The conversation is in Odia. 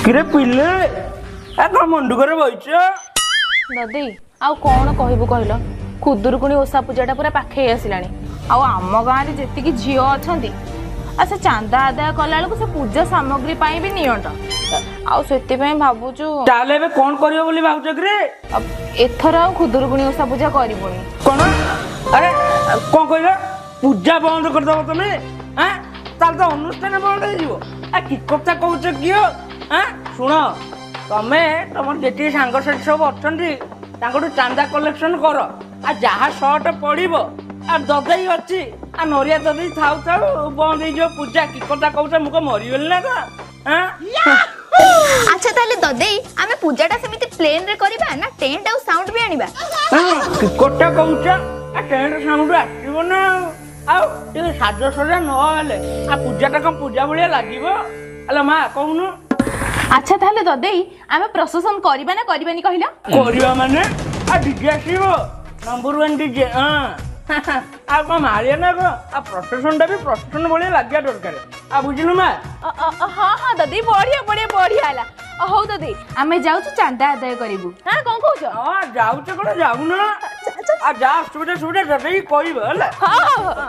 କିରେ ପିଲେ, ଏ କଣ ମଣ୍ଡୁକରେ ବଇଛ? ଦଦି, ଆଉ କଣ କହିବୁ କହିଲ? ଖୁଦୁରୁକୁଣୀ ଓଷା ପୂଜାଟା ପୁରା ପାଖେଇ ଆସିଲାଣି, ଆଉ ଆମ ଗାଁରେ ଯେତିକି ଝିଅ ଅଛନ୍ତି, ଆଉ ସେ ଚାନ୍ଦା ଆଦାୟ କଲା ବେଳକୁ ସେ ପୂଜା ସାମଗ୍ରୀ ପାଇଁ ବି ନିଅଣ୍ଟ। ଆଉ ସେଥିପାଇଁ ଭାବୁଛୁ। ତାହେଲେ ଏବେ କଣ କରିବ ବୋଲି ଭାବୁଛ କିରେ? ଏଥର ଆଉ ଖୁଦୁରୁକୁଣୀ ଓଷା ପୂଜା କରିବୁନି। କଣ? ଆରେ କଣ କହିଲ, ପୂଜା ବନ୍ଦ କରିଦବ ତମେ? ଆଁ, ତାହେଲେ ତ ଅନୁଷ୍ଠାନ ବନ୍ଦ ହେଇଯିବ। ଆ କି କଥା କହୁଛ କିଅ? ଆଁ, ଶୁଣ, ତମେ ତମର ଯେତିକି ସାଙ୍ଗସାଥି ସବୁ ଅଛନ୍ତି ତାଙ୍କଠୁ ଚାନ୍ଦା କଲେକ୍ସନ କର, ଆଉ ଯାହା ସର୍ଟ ପଡିବ, ଆଉ ଦଦେଇ ଅଛି, ଆଉ ନରିଆ ଦଦେଇ ଥାଉ ଥାଉ ବନ୍ଦ ହେଇଯିବ ପୂଜା? କି କଥା କହୁଛ, ମୁଁ କଣ ମରିଗଲି ନା କଣ? ଆଚ୍ଛା ତାହେଲେ ଦଦେଇ, ଆମେ ପୂଜାଟା ସେମିତି ପ୍ଲେନ ରେ କରିବା ନା ଟେଣ୍ଟ ଆଉ ସାଉଣ୍ଡ ବି ଆଣିବା? କି କଥା କହୁଛ, ଟେଣ୍ଟ ସାଉଣ୍ଡ ଆସିବ ନା, ଆଉ ଟିକେ ସାଜସଜା ନହେଲେ ଆଉ ପୂଜାଟା କଣ ପୂଜା ଭଳିଆ ଲାଗିବ? ହେଲେ ମା କହୁନୁ। ଆଚ୍ଛା ତାହେଲେ ଦଦେଇ, ଆମେ ପ୍ରସେସନ କରିବା ନା କରିବାନି କହିଲ? କରିବା ମାନେ, ଆଉ ଡିଜେ ଆସିବ, ନମ୍ବର 1 ଡିଜେ। ହଁ, ଆଉ କଣ ମାଳିଆ ନା କଣ? ଆଉ ପ୍ରସେସନଟା ବି ପ୍ରସେସନ ଭଳିଆ ଲାଗିବା ଦରକାର, ଆଉ ବୁଝିଲୁ ମା? ହଁ ହଁ ଦଦି, ବଢିଆ ବଢିଆ ବଢିଆ ହେଲା। ହଉ ଦଦି, ଆମେ ଯାଉଛୁ ଚାନ୍ଦା ଆଦାୟ କରିବୁ। ହଁ, କଣ କହୁଛ? ହଁ, ଯାଉଛ କଣ, ଯାଉନ, ଆଉ ଯାହା ଅସୁବିଧା ସୁବିଧା ଦଦେଇ କହିବ ହେଲା। ହଁ ହଁ।